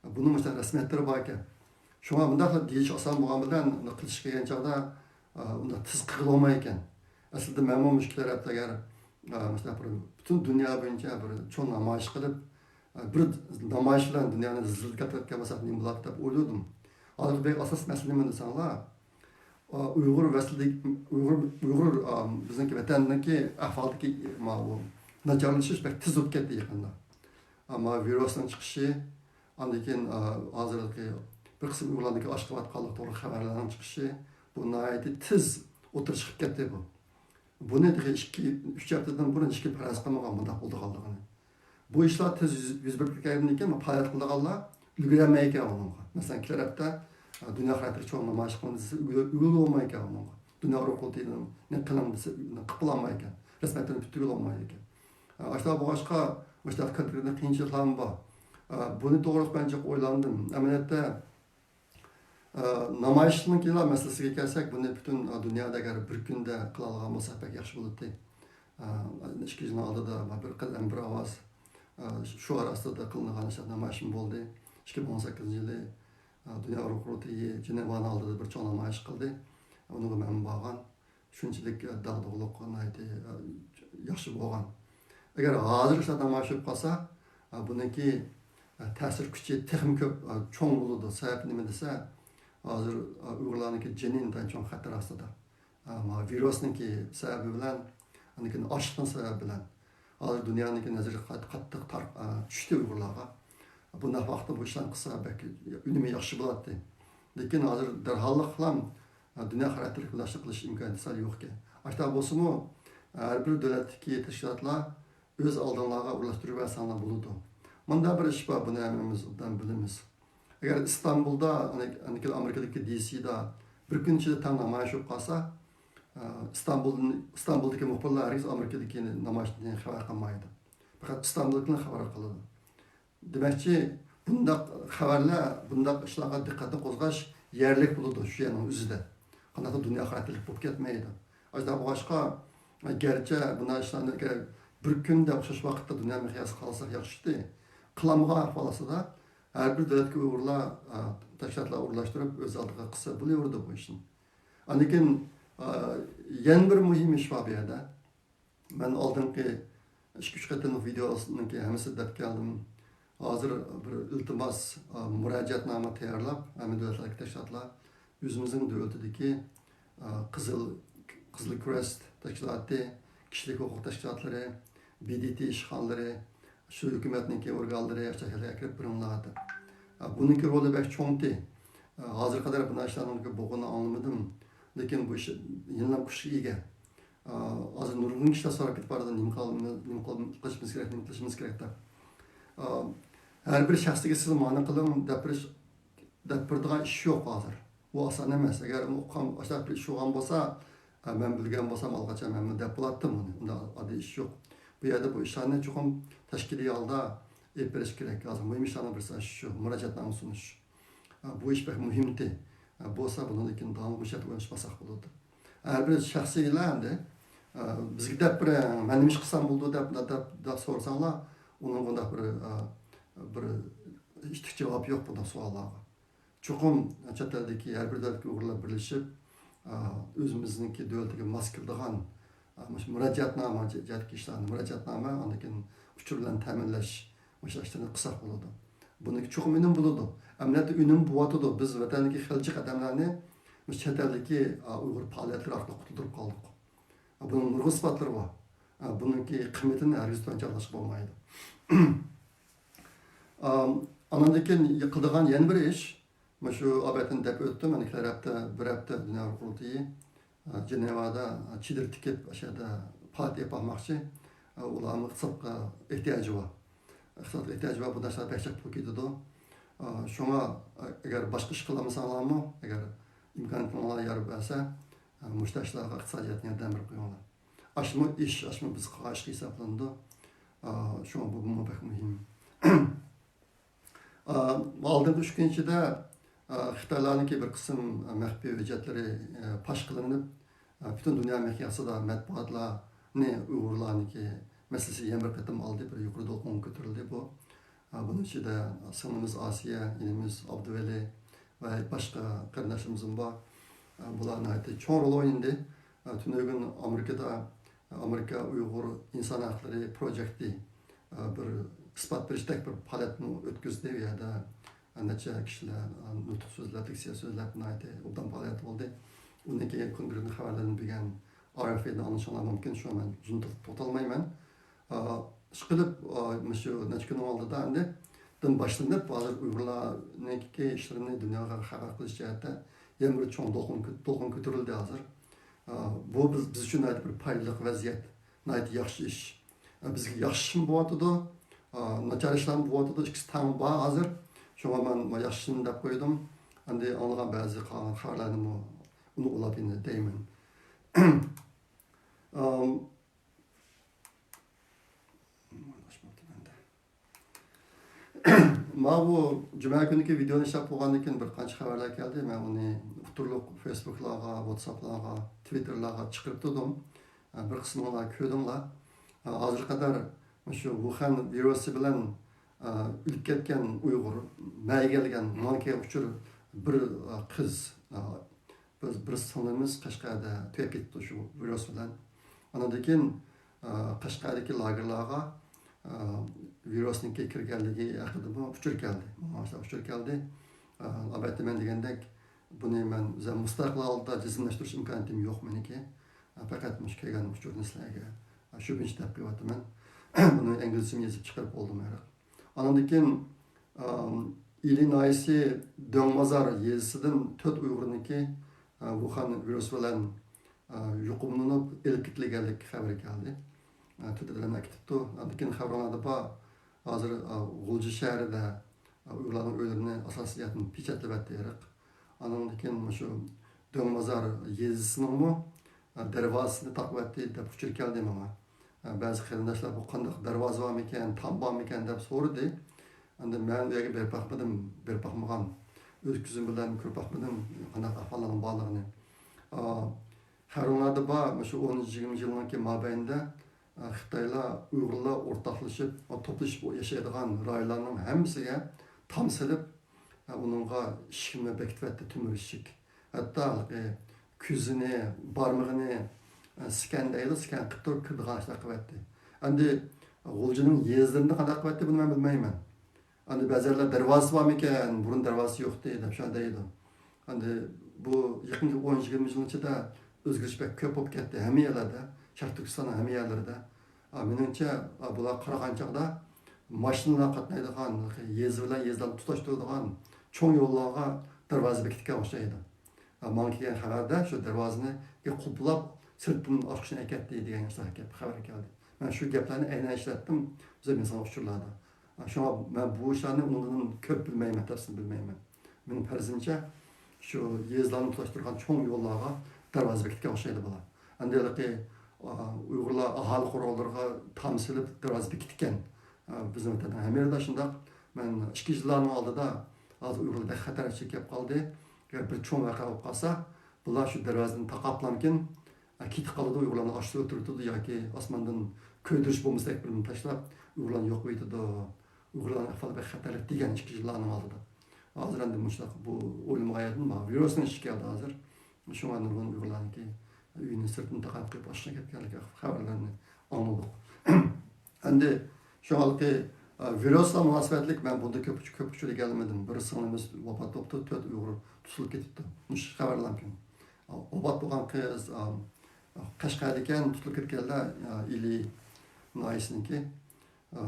بۇنىڭ مۇشۇنداق رەسمىيەتلىرى بار ئىكەن. شۇڭا مۇنداق دېيىش ئاسان بولغان بىلەن، قىلىشقا كەلگەن چاغدا، ئا، ئۇنداق تېز قىلغىلى بولمايدىكەن. ئەسلىدە مەنمۇ مۇشۇ كېلەر ھەپتە ئەگەر، ئا، مۇشۇنداق بىر پۈتۈن دۇنيا بويىچە بىر چوڭ نامايىش قىلىپ، ئا، بىر نامايىش بىلەن دۇنيانى زىلزىلە كەلتۈرۈپ كەلمەسەك نېمە بولاتتى دەپ ئويلىدىم. ھازىرقى بەك ئاساسىي مەسىلە نېمە دېسەڭلار، ئۇيغۇر ۋەسلىدىكى، ئۇيغۇر، ئۇيغۇر، ئا، بىزنىڭكى ۋەتەننىڭكى ئەھۋالدىكى ماۋۇ ناچارلىشىش بەك تېز بولۇپ كەتتى يېقىندا. ئا، ماۋۇ ۋىرۇسنىڭ چىقىشى، ئاندىن كېيىن، ئا، ھازىرقى بىر قىسىم ئۇيغۇرلاردىكى ئاشقابات قانلىق توغرا خەۋەرلەرنىڭ چىقىشى، بۇ ناھايىتى تېز ئوتتۇرىغا چىقىپ كەتتى بۇ. بۇنى تېخى ئىككى، ئۈچ ھەپتىدىن بۇرۇن ھېچكىم پەرەز قىلمىغان بۇنداق بولىدىغانلىقىنى. بۇ ئىشلار تېز يۈز، يۈز بېرىپ كەتكەندىن كېيىن پائالىيەت قىلىدىغانلار ئۈلگۈرەلمەيدىكەن ئۇنىڭغا. مەسىلەن، كېلەر ھەپتە، ئە، دۇنيا خاراكتېرلىك چوڭ نامايىش قىلىمىز دېسە، ئۈلگۈرە-، ئۈلگۈرۈلمەيدىكەن ئۇنىڭغا. دۇنيا ئۇيغۇر قۇرۇلتىيىنى قىلىڭ دېسە، قىلىپ بولالمايدىكەن. رەسمىيەتلىرىنى پۈتتۈرگىلى بولمايدىكەن. ئە، ئاشۇنداق بولغاچقا، مۇشۇنداق كۆپلىگەن قىيىنچىلىقلارمۇ بار. ئە، بۇنى توغرىسىدا مەن جىق ئويلاندىم. ئەمەلىيەتتە، ئە، نامايىشنىڭكىلا مەسىلىسىگە كەلسەك، بۇنى پۈتۈن، ئە، دۇنيادا ئەگەر بىر كۈندە قىلالىغان بولساق بەك ياخشى بولاتتى. ئە، ئىككى يىلنىڭ ئالدىدا بىر قەدەم بىر ئاۋاز، ئە، شوئار ئاستىدا قىلىنغان ئىشلار نامايىشمۇ بولدى. ئىككى مىڭ ئون سەككىزىنچى يىلى، ئە، دۇنيا ئۇيغۇر قۇرۇلتىيى جېنېۋانىڭ ئالدىدا بىر چوڭ نامايىش قىلدى. ئۇنىڭغا مەنمۇ بارغان. شۇنچىلىك، ئە، داغدۇغىلىق ناھايىتى، ئە، ياخشى بولغان. ئەگەر ھازىر شۇنداق نامايىش بولۇپ قالسا، ئە، بۇنىڭكى، ئە، تەسىر كۈچى تېخىمۇ كۆپ، ئە، چوڭ بولىدۇ. سەۋەبى نېمە دېسە، ھازىر، ئە، ئۇيغۇرلارنىڭكى جېنى ئىنتايىن چوڭ خەتەر ئاستىدا. ئە، ما ۋىرۇسنىڭكى سەۋەبى بىلەن، ئاندىن كېيىن ئاچلىقنىڭ سەۋەبى بىلەن، ھازىر دۇنيانىڭكى نەزىرى قات-، قاتتىق تار-، ئە، چۈشتى ئۇيغۇرلارغا. بۇنداق ۋاقىتتا بۇ ئىشلارنى قىلسا بەك ئۈنۈمى ياخشى بولاتتى. لېكىن ھازىر دەرھاللىقلا، ئە، دۇنيا خاراكتېرلىك بىر نەرسە قىلىش ئىمكانىيىتى سەل يوق ئىكەن. ئاشۇنداق بولسىمۇ، ھەر بىر دۆلەتتىكى تەشكىلاتلار ئۆز ئالدىڭلارغا ئورۇنلاشتۇرۇۋەرسەڭلار بولىدۇ. مۇنداق بىر ئىش بار، بۇنى ھەممىمىز ئوبدان بىلىمىز. ئەگەر ئىستانبۇلدا، ئاندىن كېيىن ئامېرىكىدىكى دى سىدا بىر كۈن ئىچىدە تەڭ نامايىش بولۇپ قالسا، ئىستانبۇلدىن، ئىستانبۇلدىكى مۇخبىرلار ھەرگىز ئامېرىكىدىكى نامايىشتىن خەۋەر قىلمايدۇ. پەقەت ئىستانبۇلدىكىلا خەۋەر قىلىدۇ. دېمەكچى، بۇنداق خەۋەرلەر، بۇنداق ئىشلارغا دىققەتنى قوزغاش يەرلىك بولىدۇ شۇ يەرنىڭ ئۆزىدە. قانداقتۇر دۇنيا خەۋەرچىلىك بولۇپ كەتمەيدۇ. ئاشۇنداق بولغاچقا، گەرچە بۇنداق ئىشلارنى ئەگەر بىر كۈندە ئوخشاش ۋاقىتتا دۇنيا مىقياسىدا قىلساق ياخشى ئىدى. قىلالمىغان ئەھۋال ئاستىدا، ھەر بىر دۆلەتتىكى ئۇيغۇرلار، ئە، تەشكىلاتلار ئورۇنلاشتۇرۇپ، ئۆز ئالدىغا قىلسا بولۇۋېرىدۇ بۇ ئىشنى. ئاندىن كېيىن، ئە، يەنە بىر مۇھىم ئىش بار بۇ يەردە. مەن ئالدىنقى ئىككى-ئۈچ قېتىملىق ۋىدېئونىڭكى ھەممىسىنى دەپ كەلدىم. ھازىر بىر ئىلتىماس، ئە، مۇراجىئەتنامە تەييارلاپ، ھەممە دۆلەتلەرگە تەشكىلاتلار ئۆزىمىزنىڭ دۆلىتىدىكى، ئە، قىزىل، قىزىل كرېست تەشكىلاتى، كىشىلىك ھوقۇق تەشكىلاتلىرى، بى دى تى ئىشخانىلىرى، شۇ ھۆكۈمەتنىڭكى ئورگانلىرى، ئاشۇ يەرلەرگە كىرىپ بېرىڭلار دەپ. ئە، بۇنىڭكى رولى بەك چوڭتى. ئە، ھازىرغا قەدەر بۇنداق ئىشلارنىڭ بولغىنىنى ئاڭلىمىدىم. لېكىن بۇ ئىش يەنىلا كۈچكە ئىگە. ئا، ھازىر نۇرغۇن كىشىلەر سوراپ كېتىپ بارىدۇ، نېمە قىل-، نېمە قىل-، قىلىشىمىز كېرەك، نېمە قىلىشىمىز كېرەك دەپ. ئا، ھەر بىر شەخسكە سىز مانا قىلىڭ دەپ بېرىش، دەپ بېرىدىغان ئىش يوق ھازىر. ئۇ ئاسان ئەمەس. ئەگەر ئۇققان، ئاشۇنداق بىر ئىش بولغان بولسا، ئا، مەن بىلگەن بولسام ئالغاچان مەنمۇ دەپ بولاتتىم ئۇنى. ئۇنداق ئاددىي ئىش يوق. بۇ يەردە بۇ ئىشلارنى چوقۇم تەشكىلىي ھالدا ئېلىپ بېرىش كېرەك. ھازىر مۇھىم ئىشلارنىڭ بىرسى شۇ، مۇراجىئەتنامە سۇنۇش. ئا، بۇ ئىش بەك مۇھىمتى. ئا، بولسا بۇنىڭدىن كېيىن داۋاملىق مۇشۇ يەردە ئويلىنىشماساق بولىدۇ. ھەر بىر شەخسىيلەر ئەمدى، ئا، بىزگە دەپ بېرىڭ، مەن نېمە ئىش قىلسام بولىدۇ دەپ، دەپ، دەپ سورىساڭلار، ئۇنىڭغا ئۇنداق بىر، ئا، بىر ئىتتىك جاۋاب يوق بۇنداق سوئاللارغا. چوقۇم چەت ئەلدىكى ھەر بىر دۆلەتتىكى ئۇيغۇرلار بىرلىشىپ، ئا، ئۆزىمىزنىڭكى دۆلىتىگە ماس كېلىدىغان، ئا، مۇشۇ مۇراجىئەتنامە جەھەتتىكى ئىشلارنى، مۇراجىئەتنامە، ئاندىن كېيىن ئۇچۇر بىلەن تەمىنلەش، مۇشۇ ئىشلارنى قىلساق بولىدۇ. بۇنىڭكى چوقۇم ئۈنۈم بولىدۇ. ئەمەلىيەتتە ئۈنۈم بولۇۋاتىدۇ. بىز ۋەتەندىكى خېلى جىق ئادەملەرنى مۇشۇ چەت ئەلدىكى، ئا، ئۇيغۇر پائالىيەتلىرى ئارقىلىق قۇتۇلدۇرۇپ قالدۇق. ئا، بۇنىڭ نۇرغۇن سۈپەتلىرى بار. ئا، بۇنىڭكى قىممىتىنى ھەرگىز تۆۋەن چاغلاشقا بولمايدۇ. ئا، ئاناندىن كېيىن قىلىدىغان يەنە بىر ئىش، مانا شۇ ئابەتتىن دەپ ئۆتتۈم، مانا كېلەر ھەپتە، بىر ھەپتە دۇنيا ئۇيغۇر قۇرۇلتىيى، ئە، جېنېۋادا، ئە، چېدىر تىكىپ، ئاشۇ يەردە پائالىيەت ئېلىپ باقماقچى. ئە، ئۇلارمۇ ئىقتىسادقا ئېھتىياجى بار. ئىقتىسادقا ئېھتىياجى بار، بۇ نەرسىلەر بەك جىق پۇل كېتىدۇ. ئە، شۇڭا، ئە، ئەگەر باشقا ئىش قىلالمىساڭلارمۇ، ئەگەر ئىمكانىيىتىڭلار يار بەرسە، ئە، مۇشۇ ئىشلارغا ئىقتىسادىي جەھەتتىن ياردەم بېرىپ قويۇڭلار. ئاشمۇ ئىش، ئاشمۇ بىز قىلغان ئىشقا ھېسابلىنىدۇ. ئە، شۇڭا بۇمۇ بەك مۇھىم. ئالدىنقى ئۈچ كۈن ئىچىدە خىتايلارنىڭكى بىر قىسىم مەخپىي ھۆججەتلىرى پاش قىلىنىپ، پۈتۈن دۇنيا مىقياسىدا مەتبۇئاتلارنى ئۇيغۇرلارنىڭكى مەسىلىسى يەنە بىر قېتىم ئالدى، بىر يۇقىرى دولقۇنغا كۆتۈرۈلدى بۇ. بۇنىڭ ئىچىدە سىڭلىمىز ئاسىيە، ئىنىمىز ئابدۇۋەلى ۋە باشقا قېرىنداشلىرىمىزمۇ بار. بۇلار ناھايىتى چوڭ رول ئوينىدى. تۈنۈگۈن ئامېرىكىدا ئامېرىكا ئۇيغۇر ئىنسان ھەقلىرى پروجېكتى بىر ئىسپات بېرىشتەك بىر پائالىيەتنى ئۆتكۈزدى. ئۇ يەردە نەچچە كىشىلەر نۇتۇق سۆزلەپ، لېكسىيە سۆزلەپ، ناھايىتى ئوبدان پائالىيەت بولدى. ئۇنىڭ كېيىن كونكرېتنى خەۋەرلەردىن بىلگەن ئارىفىدىن ئاڭلىشىڭلار مۇمكىن، شۇڭا مەن ئۇزۇن توختالمايمەن. ئىشقىلىپ، مۇشۇ نەچچە كۈننىڭ ئالدىدا ئەمدى دىن باشلىنىپ، ھازىر ئۇيغۇرلارنىڭكى ئىشلىرىنى دۇنياغا خەۋەر قىلىش جەھەتتە يەنە بىر چوڭ دولقۇن، دولقۇن كۆتۈرۈلدى ھازىر. بۇ بىز، بىز ئۈچۈن ناھايىتى بىر پايدىلىق ۋەزىيەت، ناھايىتى ياخشى ئىش. بىزگە ياخشىمۇ بولۇۋاتىدۇ، ناچار ئىشلارمۇ بولۇۋاتىدۇ، ئىككىسى تەڭ بار ھازىر. شۇڭا مەن ياخشىنى دەپ قويدۇم. ئەمدى ئاڭلىغان بەزى قالغان خەۋەرلەرنىمۇ ئۇنى ئۇلاپ يەنە دەيمەن. ئام، ماۋۇ جۈمە كۈنىكى ۋىدېئونى ئىشلەپ بولغاندىن كېيىن بىر قانچە خەۋەرلەر كەلدى. مەن ئۇنى ئۇتتۇرلۇق فېيسبۇكلارغا، ۋاتساپلارغا، تىۋىتتېرلارغا چىقىرىپ تۇردۇم. بىر قىسمىڭلار كۆردۈڭلار. ھازىرغا قەدەر مۇشۇ ۋۇخەن ۋىرۇسى بىلەن ئۆلۈپ كەتكەن ئۇيغۇر، مەيگەلگەن، ماڭا كەلگەن ئۇچۇر بىر قىز، بىز بىر سىڭلىمىز قەشقەردە تۈگەپ كېتىپتۇ شۇ ۋىرۇس بىلەن. ئاندىن كېيىن، ئە، قەشقەردىكى لاگېرلارغا، ئە، ۋىرۇسنىڭكى كىرگەنلىكى ھەققىدىمۇ ئۇچۇر كەلدى. ماڭا ئۇچۇر كەلدى. ئە، ئەلۋەتتە، مەن دېگەندەك، بۇنى مەن ئۆزۈم مۇستەقىل ھالدا جەزملەشتۈرۈش ئىمكانىيىتىم يوق مېنىڭكى. ئە، پەقەت مۇشۇ كەلگەن ئۇچۇرنى سىلەرگە، ئە، شۇ بويىچە دەپ قويۇۋاتىمەن. بۇنى ئىنگلىزچىمۇ يېزىپ چىقىرىپ بولدۇم ھېلىقى. ئاندىن كېيىن، ئىلى ناھىيەسى دۆڭمازار يېزىسىدىن تۆت ئۇيغۇرنىڭكى، ئە، ۋۇخەن ۋىرۇسى بىلەن، ئە، يۇقۇملىنىپ ئېلىپ كېتىلگەنلىك خەۋىرى كەلدى. ئە، تۆت ئادەم ئەكېتىپتۇ. ئاندىن كېيىن خەۋىرىڭلاردا بار، ھازىر، ئە، غۇلجا شەھىرىدە، ئە، ئۇيغۇرلارنىڭ ئۆيلىرىنى ئاساسىي جەھەتتىن پېچەتلىۋەتتى ئىراق. ئاندىن كېيىن مۇشۇ دۆڭمازار يېزىسىنىڭمۇ، ئە، دەرۋازىسىنى تاقىۋەتتى دەپ ئۇچۇر كەلدى ماڭا. ئە، بەزى قېرىنداشلار، بۇ قانداق دەرۋازا بارمىكەن، تام بارمىكەن دەپ سورىدى. ئەمدى مەن ئۇ يەرگە بېرىپ باقمىدىم، بېرىپ باقمىغان. ئۆز كۆزۈم بىلەن كۆرۈپ باقمىدىم، قانداق ئەھۋاللارنىڭ بارلىقىنى. ئا، خەۋىرىڭلاردا بار، مۇشۇ ئونىنچى، يىگىرمىنچى يىلنىڭكى مابەينىدە، ئا، خىتايلار، ئۇيغۇرلار ئورتاقلىشىپ، توپلىشىپ ياشايدىغان رايونلارنىڭ ھەممىسىگە تام سېلىپ، ئا، ئۇنىڭغا ئىشىكنى بېكىتىۋەتتى، تۆمۈر ئىشىك. ھەتتا ھېلىقى كۆزىنى، بارمىقىنى، ئە، سكەن دەيدۇ، سكەن قىلىپ تۇرۇپ كىرىدىغان ئىشلار قىلىۋەتتى. ئەمدى غۇلجىنىڭ يېزىلىرىنى قانداق قىلىۋەتتى، بۇنى مەن بىلمەيمەن. ئەمدى بەزىلەر دەرۋازىسى بارمىكەن، بۇرۇن دەرۋازىسى يوقتى دەپ شۇنداق دەيدۇ. ئەمدى بۇ يېقىنقى ئون يىگىرمە يىلنىڭ ئىچىدە ئۆزگىرىش بەك كۆپ بولۇپ كەتتى ھەممە يەرلەردە، شەرقىي تۈركىستاننىڭ ھەممە يەرلىرىدە. ئا، مېنىڭچە، ئا، بۇلار قارىغان چاغدا ماشىنىلار قاتنايدىغان، يېزا بىلەن يېزىلارنى تۇتاشتۇرىدىغان چوڭ يوللارغا دەرۋازا بېكىتكەن ئوخشايدۇ. ئا، ماڭا كەلگەن خەۋەردە شۇ دەرۋازىنى قۇلپلاپ، سىرتتىن ئاچقۇچىنى ئەكەتتى دېگەن ئىشلار كەپ-، خەۋەر كەلدى. مەن شۇ گەپلەرنى ئەينەن ئىشلەتتىم، ئۆزۈم يازغان ئۇچۇرلاردا. ئا، شۇڭا مەن بۇ ئىشلارنى ئۇنىڭدىن كۆپ بىلمەيمەن، تەپسىلىي بىلمەيمەن. مېنىڭ پەرىزىمچە، شۇ يېزىلارنى تۇتاشتۇرغان چوڭ يوللارغا دەرۋازا بېكىتكەن ئوخشايدۇ بۇلار. ئەمدى ھېلىقى، ئا، ئۇيغۇرلار ئاھالە قوراللىرىغا تام سېلىپ دەرۋازا بېكىتكەن. ئا، بىزنىڭ ۋەتەندە ھەممە يەردە شۇنداق. مەن ئىككى يىللارنىڭ ئالدىدا، ھازىر ئۇيغۇرلار بەك خەتەر ئىچىگە كەپ قالدى. ئەگەر بىر چوڭ ۋەقە بولۇپ قالسا، بۇلار شۇ دەرۋازىنى تاقاپلامكىن، ئا، كېتىپ قالىدۇ، ئۇيغۇرلارنى ئاستىغا ئۆلتۈرۈۋېتىدۇ ياكى ئاسماندىن كۆيدۈرۈش بومبىسىدەك بىرنى تاشلاپ، ئۇيغۇرلارنى يوق قىلىۋېتىدۇ. ئۇيغۇرلارنىڭ ئەھۋالى بەك خەتەرلىك دېگەن ئىككى يىللارنىڭ ئالدىدا. ھازىر ئەمدى مۇشۇنداق بۇ ئويلىمىغان يەردىن مانا ۋىرۇسنىڭ ئىشى كەلدى ھازىر. شۇڭا نۇرغۇن ئۇيغۇرلارنىڭكى ئۆيىنى سىرتىنى تاقاپ قويۇپ ئاشۇ كەتكەنلىك خەۋەرلەرنى ئاڭلىدۇق. ئەمدى شۇڭا ھېلىقى، ئە، ۋىرۇسقا مۇناسىۋەتلىك مەن بۇندا كۆپ، كۆپ ئۇچۇر ئىگىلىمىدىم. بىر سىڭلىمىز ۋاپات بوپتۇ، تۆت ئۇيغۇر تۇتۇلۇپ كېتىپتۇ. مۇشۇ خەۋەرلەركەن. ۋاپات بولغان قىز، ئا، قەشقەردىكەن، تۇتۇلۇپ كەتكەنلەر، ئا، ئىلى ناھىيەسىنىڭكى، ئا،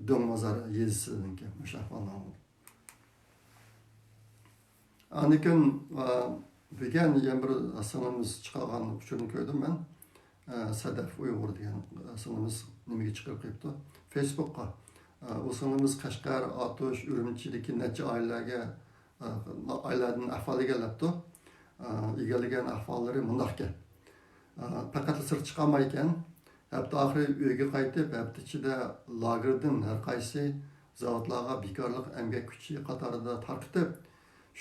دۆڭمازار يېزىسىدىكى مۇشۇ ئەھۋالنى ئاڭلىدىم. ئاندىن كېيىن، ئا، بۈگۈن يەنە بىر سىڭلىمىز چىقارغان ئۇچۇرنى كۆردۈم مەن. ئا، سەدەف ئۇيغۇر دېگەن سىڭلىمىز نېمىگە چىقىرىپ قويۇپتۇ؟ فېيسبۇكقا. ئا، ئۇ سىڭلىمىز قەشقەر، ئاتۇش، ئۈرۈمچىدىكى نەچچە ئائىلىلەرگە، ئا، ئائىلىلەردىن ئەھۋال ئىگىلەپتۇ. ئا، ئىگىلىگەن ئەھۋاللىرى مۇنداقكەن. ئا، پەقەتلا سىرتقا چىقالمايدىكەن. ھەپتە ئاخىرى ئۆيگە قايتىپ، ھەپتە ئىچىدە لاگېردىن ھەر قايسى زاۋۇتلارغا بىكارلىق ئەمگەك كۈچى قاتارىدا تارقىتىپ،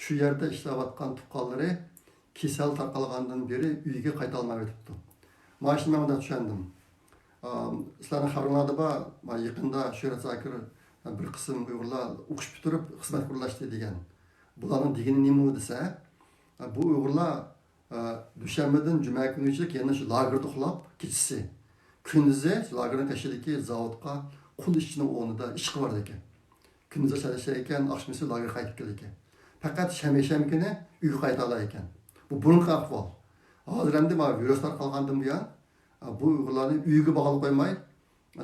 شۇ يەردە ئىشلەۋاتقان تۇغقانلىرى كېسەل تارقالغاندىن بېرى ئۆيىگە قايتالمايۋېتىپتۇ. مانا شۇنى مەن مۇنداق چۈشەندىم. ئا، سىلەرنىڭ خەۋىرىڭلاردا بار، ما يېقىندا شۆھرەت زاكىر، بىر قىسىم ئۇيغۇرلار ئوقۇش پۈتتۈرۈپ خىزمەتكە ئورۇنلاشتى دېگەن. بۇلارنىڭ دېگىنى نېمە دېسە، بۇ ئۇيغۇرلار، ئا، دۈشەنبىدىن جۈمە كۈنگىچە يەنە شۇ لاگېردا ئۇخلاپ، كېچىسى، كۈندۈزى لاگېرنىڭ قېشىدىكى زاۋۇتقا قۇل ئىشچىنىڭ ئورنىدا ئىشقا بارىدىكەن. كۈندۈزى ئىشلەيدىكەن، ئاخشىمىسى لاگېرغا قايتىپ كېلىدىكەن. پەقەت شەنبە، يەكشەنبە كۈنى ئۆيگە قايتالايدىكەن. بۇ بۇرۇنقى ئەھۋال. ھازىر ئەمدى مانا ۋىرۇس تارقالغاندىن بۇيان، بۇ ئۇيغۇرلارنى ئۆيگە بارغىلى قويماي،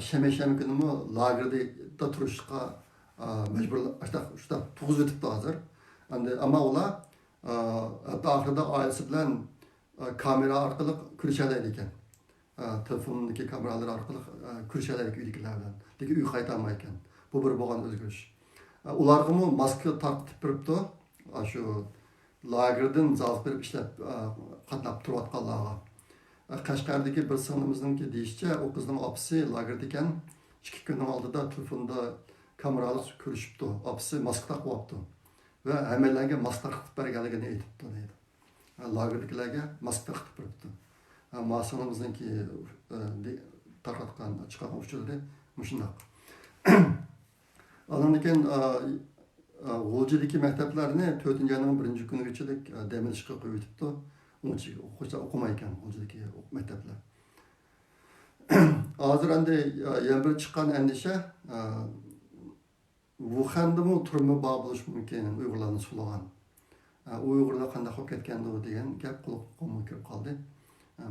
شەنبە، يەكشەنبە كۈنىمۇ لاگېردا تۇرۇشقا، مەجبۇر، شۇنداق، شۇنداق تۇرغۇزۇۋېتىپتۇ ھازىر. ئەمدى ئەمما ئۇلار، ھەتتا ئاخىرىدا ئائىلىسى بىلەن، كامېرا ئارقىلىق كۆرۈشەلەيدىكەن. ئا، تېلېفوندىكى كامېرالىرى ئارقىلىق، ئا، كۆرۈشەلەيدىكەن ئۆيدىكىلەر بىلەن. لېكىن ئۆيگە قايتالمايدىكەن. بۇ بىر بولغان ئۆزگىرىش. ئا، ئۇلارغىمۇ ماسكا تارقىتىپ بېرىپتۇ. ئا، شۇ لاگېردىن زاۋۇتقا بېرىپ ئىشلەپ، ئا، قاتناپ تۇرۇۋاتقانلارغا. ئا، قەشقەردىكى بىر سىڭلىمىزنىڭكى دېيىشىچە، ئۇ قىزنىڭ ئاپىسى لاگېردا ئىكەن، ئىككى كۈننىڭ ئالدىدا تېلېفوندا كامېرالىق كۆرۈشۈپتۇ. ئاپىسى ماسكا تاقىۋاپتۇ ۋە ھەممەيلەنگە ماسكا تارقىتىپ بەرگەنلىكىنى ئېيتىپتۇ دەيدۇ. لاگېردىكىلەرگە ماسكا تارقىتىپ بېرىپتۇ. ماسىڭىزنىڭكى، دى-، تارقاتقان، چىقارغان ئۇچۇرلىرى مۇشۇنداق. ئاندىن كېيىن، غۇلجىدىكى مەكتەپلەرنى تۆتىنچى ئاينىڭ بىرىنچى كۈنىگىچىلىك، دەم ئېلىشقا قويۇۋېتىپتۇ. ئۇنچە ئوقۇغۇچىلار ئوقۇمايدىكەن غۇلجىدىكى مەكتەپلەر. ھازىر ئەمدى، يەنە بىر چىققان ئەندىشە، ۋۇخەندىمۇ تۈرمە بار بولۇشى مۇمكىن، ئۇيغۇرلارنى سولىغان. ئۇ ئۇيغۇرلار قانداق بولۇپ كەتكەندۇ دېگەن گەپ قۇلىقىمغا كىرىپ قالدى.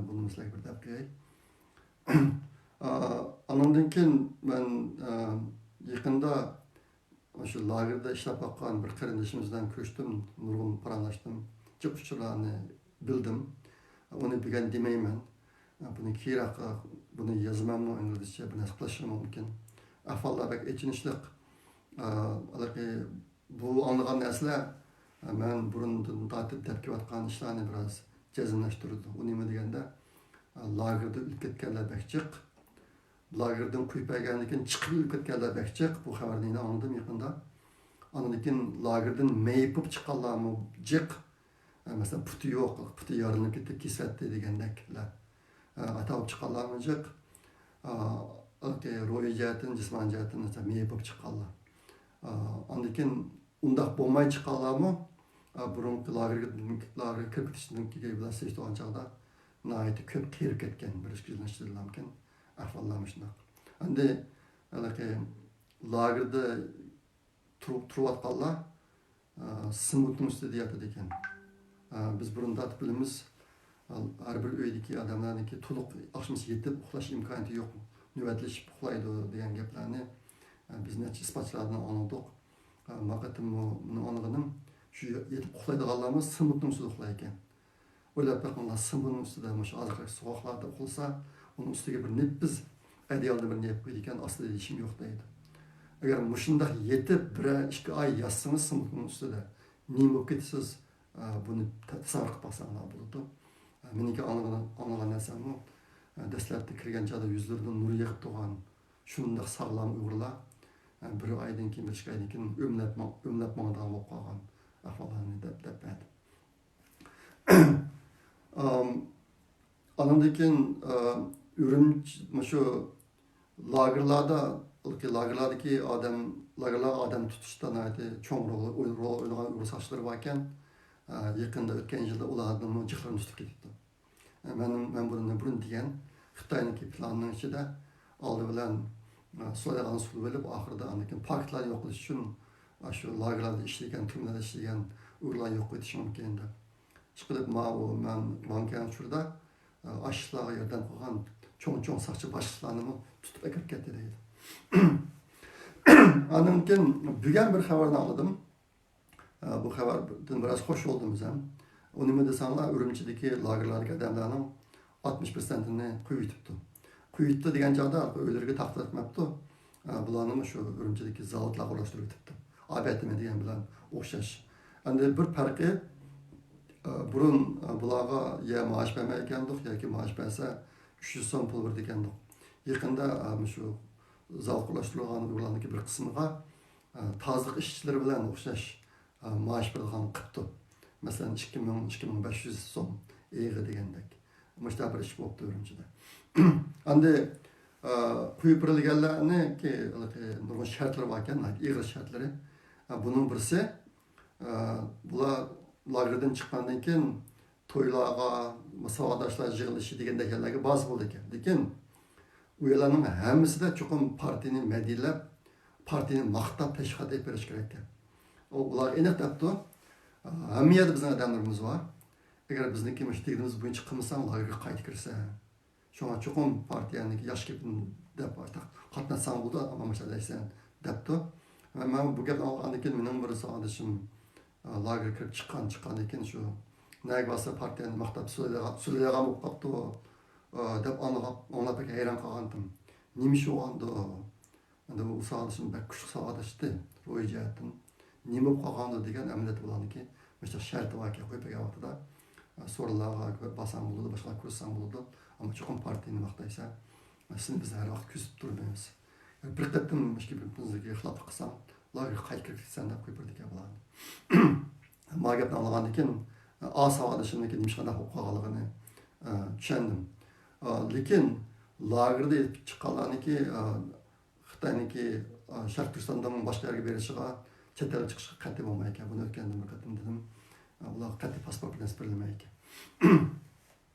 بۇنى سىلەرگە بىر دەپ قوياي. ئانىڭدىن كېيىن مەن، يېقىندا شۇ لاگېردا ئىشلەپ باققان بىر قېرىندىشىمىز بىلەن كۆرۈشتۈم، نۇرغۇن پاراڭلاشتىم، جىق ئۇچۇرلارنى بىلدىم. ئۇنى بۈگۈن دېمەيمەن. بۇنى كېيىنرەك، بۇنى يازىمەنمۇ ئىنگلىزچە، بىر نەرسە قىلىشىمۇ مۇمكىن. ئەھۋاللار بەك ئېچىنىشلىق. ھېلىقى بۇ ئاڭلىغان نەرسىلەر، مەن بۇرۇندىن تارتىپ دەپ كېلىۋاتقان ئىشلارنى بىراز جەزملەشتۈرىدۇ. ئۇ نېمە دېگەندە، لاگېردا ئۆلۈپ كەتكەنلەر بەك جىق. لاگېردىن قويۇپ بەرگەندىن كېيىن چىقىپ ئۆلۈپ كەتكەنلەر بەك جىق. بۇ خەۋەرنى يەنە ئاڭلىدىم يېقىندا. ئاندىن كېيىن لاگېردىن مېيىپ بولۇپ چىققانلارمۇ جىق. ئە، مەسىلەن، پۇتى يوق، پۇتى يارىلىنىپ كېتىپ كېسىۋەتتى دېگەندەكلەر. ئە، ئاتا بولۇپ چىققانلارمۇ جىق. ئە، روھىي جەھەتتىن، جىسمانىي جەھەتتىن، مەسىلەن، مېيىپ بولۇپ چىققانلار. ئە، ئاندىن كېيىن ئۇنداق بولماي چىققانلارمۇ، ئە، بۇرۇنقى لاگېرغا، لاگېرغا كىرىپ كېتىشتىن كېيىن بىلەن سېلىشتۇرغان چاغدا ناھايىتى كۆپ قېرىپ كەتكەن، بىر ئىككى يىلدىن ئىچىدىلامكەن ئەھۋاللار مۇشۇنداق. ئەمدى ھېلىقى لاگېردا تۇرۇپ، تۇرۇۋاتقانلار، ئە، سېمونتنىڭ ئۈستىدە ياتىدىكەن. ئە، بىز بۇرۇن تارتىپ بىلىمىز، ئە، ھەر بىر ئۆيدىكى ئادەملەرنىڭكى تولۇق ئاخشىمىسى يېتىپ ئۇخلاش ئىمكانىيىتى يوق، نۆۋەتلىشىپ ئۇخلايدۇ دېگەن گەپلەرنى، ئە، بىز نەچچە ئىسپاتچىلاردىن ئاڭلىدۇق. ئە، ما قېتىممۇ مېنىڭ ئاڭلىغىنىم، شۇ يېتىپ ئۇخلايدىغانلارمۇ سېمونتنىڭ ئۈستىدە ئۇخلايدىكەن. ئويلاپ بېقىڭلار، سېمونتنىڭ ئۈستىدە مۇشۇ ھازىرقى سوغۇقلاردا ئۇخلىسا، ئۇنىڭ ئۈستىگە بىر نېپىز ئەدىيالدىن بىر نېپىز قويىدىكەن، ئاستىدا ھېچكىم يوق دەيدۇ. ئەگەر مۇشۇنداق يېتىپ بىرەر ئىككى ئاي ياتسىڭىز سېمونتنىڭ ئۈستىدە، نېمە بولۇپ كېتىسىز، ئە، بۇنى ت-، تەسەۋۋۇر قىلىپ باقساڭلار بولىدۇ. ئە، مېنىڭكى ئاڭلىغان، ئاڭلىغان نەرسەممۇ، ئە، دەسلەپتە كىرگەن چاغدا يۈزلىرىدىن نۇر يېغىپ تۇرغان شۇنداق ساغلام ئۇيغۇرلار، ئە، بىر ئايدىن كېيىن، بىر ئىككى ئايدىن كېيىن ئۆمىلەپ ماڭ-، ئۆمىلەپ ماڭىدىغان بولۇپ قالغان ئەھۋاللارنى دەپ، دەپ بەردى. ئام، ئانىڭدىن كېيىن، ئا، ئۈرۈمچى، مۇشۇ لاگېرلاردا، لاگېرلاردىكى ئادەم، لاگېرلارغا ئادەم تۇتۇشتا ناھايىتى چوڭ رول، رول ئوينىغان ئۇيغۇر ساقچىلىرى باركەن. ئا، يېقىندا ئۆتكەن يىلدا ئۇلارنىڭمۇ جىقلىرىنى تۇتۇپ كېتىپتۇ. مەن، مەن بۇرۇن، بۇرۇن دېگەن خىتاينىڭكى پىلانىنىڭ ئىچىدە ئالدى بىلەن، ئە، سۇلايدىغان سۇلىۋېلىپ، ئاخىرىدا ئاندىن كېيىن پاكىتلارنى يوقىتىش ئۈچۈن، ئاشۇ لاگېرلاردا ئىشلىگەن، تۈرمىلەردە ئىشلىگەن ئۇيغۇرلارنى يوقىتىش مۇمكىن دەپ. ئىشقىلىپ، ماۋۇ مەن ماڭغان ئۇچۇردا، ئە، ئاشلارغا ياردەم قىلغان چوڭ-چوڭ ساقچى باشلىقلارنىمۇ تۇتۇپ ئەكىرىپ كەتتى دەيدۇ. ئاندىن كېيىن بۈگۈن بىر خەۋەرنى ئاڭلىدىم. ئە، بۇ خەۋەردىن بىراز خوش بولدۇم بىز ھەم. ئۇ نېمە دېسەڭلار، ئۈرۈمچىدىكى لاگېرلاردىكى ئادەملەرنىڭ ئاتمىش پىرسەنتىنى قويۇۋېتىپتۇ. قويۇۋېتىپتۇ دېگەن چاغدا ئۆيلىرىگە تارقىتىۋەتمەپتۇ. ئە، بۇلارنىمۇ شۇ ئۈرۈمچىدىكى زاۋۇتلارغا ئورۇنلاشتۇرۇپ كېتىپتۇ. ئاپەتىمە دېگەن بىلەن ئوخشاش. ئەمدى بىر پەرقى، ئە، بۇرۇن، ئە، بۇلارغا يا مائاش بەرمەيدىكەندۇق ياكى مائاش بەرسە ئۈچ يۈز سوم پۇل بېرىدىكەندۇق. يېقىندا، ئە، مۇشۇ زاۋۇتقا ئورۇنلاشتۇرۇلغان ئۇيغۇرلارنىڭكى بىر قىسمىغا ئە، تازىلىق ئىشچىلىرى بىلەن ئوخشاش، ئە، مائاش بېرىدىغان قىپتۇ. مەسىلەن، ئىككى مىڭ، ئىككى مىڭ بەش يۈز سوم ئېغى دېگەندەك. مۇشۇنداق بىر ئىش بولۇپتۇ ئۈرۈمچىدە. ئەمدى، ئە، قويۇپ بېرىلگەنلەرنىڭكى نۇرغۇن شەرتلىرى باركەن، ناھايىتى ئېغىر شەرتلىرى. ئە، بۇنىڭ بىرسى، ئە، بۇلار لاگېردىن چىققاندىن كېيىن تويلارغا، ساۋاقداشلار يىغىلىشى دېگەندەك يەرلەرگە بارسا بولىدىكەن. لېكىن ئۇ يەرلەرنىڭ ھەممىسىدە چوقۇم پارتىيىنى مەدھىيەلەپ، پارتىيىنى ماختاپ تەشۋىقات ئېلىپ بېرىش كېرەككەن. ئۇ، ئۇلار ئېنىق دەپتۇ، ھەممە يەردە بىزنىڭ ئادەملىرىمىز بار. ئەگەر بىزنىڭكى مۇشۇ دېگىنىمىز بويىچە قىلمىساڭ، لاگېرغا قايتا كىرىسەن. شۇڭا چوقۇم پارتىيەنىڭكى ياخشى گېپىنى دەپ، قاتناشساڭ بولىدۇ، ئەمما مۇشۇنداق دەيسەن، دەپتۇ. مەن، مەن بۇ گەپنى ئاڭلىغاندىن كېيىن مېنىڭ بىر ساۋاقدىشىم، ئا، لاگېرغا كىرىپ چىققان، چىققاندىن كېيىن شۇ نەگە بارسا پارتىيەنى ماختاپ سۆزلەيدىغان، سۆزلەيدىغان بولۇپ قاپتۇ، ئا، دەپ ئاڭلاپ، ئاڭلاپ بەك ھەيران قالغانتىم. نېمە ئىش بولغاندۇ؟ ئەمدى بۇ ساۋاقدىشىم بەك كۈچلۈك ساۋاقداش ئىدى، روھىي جەھەتتىن. نېمە بولۇپ قالغاندۇ دېگەن، ئەمەلىيەتتە بۇلارنىڭكى مۇشۇنداق شەرتى باركەن، قويۇپ بەرگەن ۋاقتىدا، ئا، سورۇنلارغا بارساڭ بولىدۇ، باشقىلارنى كۆرسەڭ بولىدۇ. ئەمما چوقۇم پارتىيىنى ماختايسەن. سېنى بىز ھەر ۋاقىت كۆزىتىپ تۇرمايمىز. بىر قېتىم ئىككى بىر-بىرىمىزگە خىلاپلىق قىلساڭ، لاگېرغا قايتىپ كىرىپ كېتىسەن دەپ قويۇپ بېرىدىكەن بۇلارنى. ما گەپنى ئاڭلىغاندىن كېيىن، ئا، ساۋاقدىشىمنىڭكى نېمىشقا ئۇنداق بولۇپ قالغانلىقىنى، ئا، چۈشەندىم. ئا، لېكىن لاگېردا چىققانلارنىڭكى، ئا، خىتاينىڭكى، ئا، شەرقىي تۈركىستاندىن باشقا يەرگە بېرىشىغا، چەت ئەلگە چىقىشقا قەتئىي بولمايدىكەن. بۇنى ئۆتكەندىن بىر قېتىم دېدىم. ئا، ئۇلارغا قەتئىي پاسپورت بىلەن بېرىلمەيدىكەن.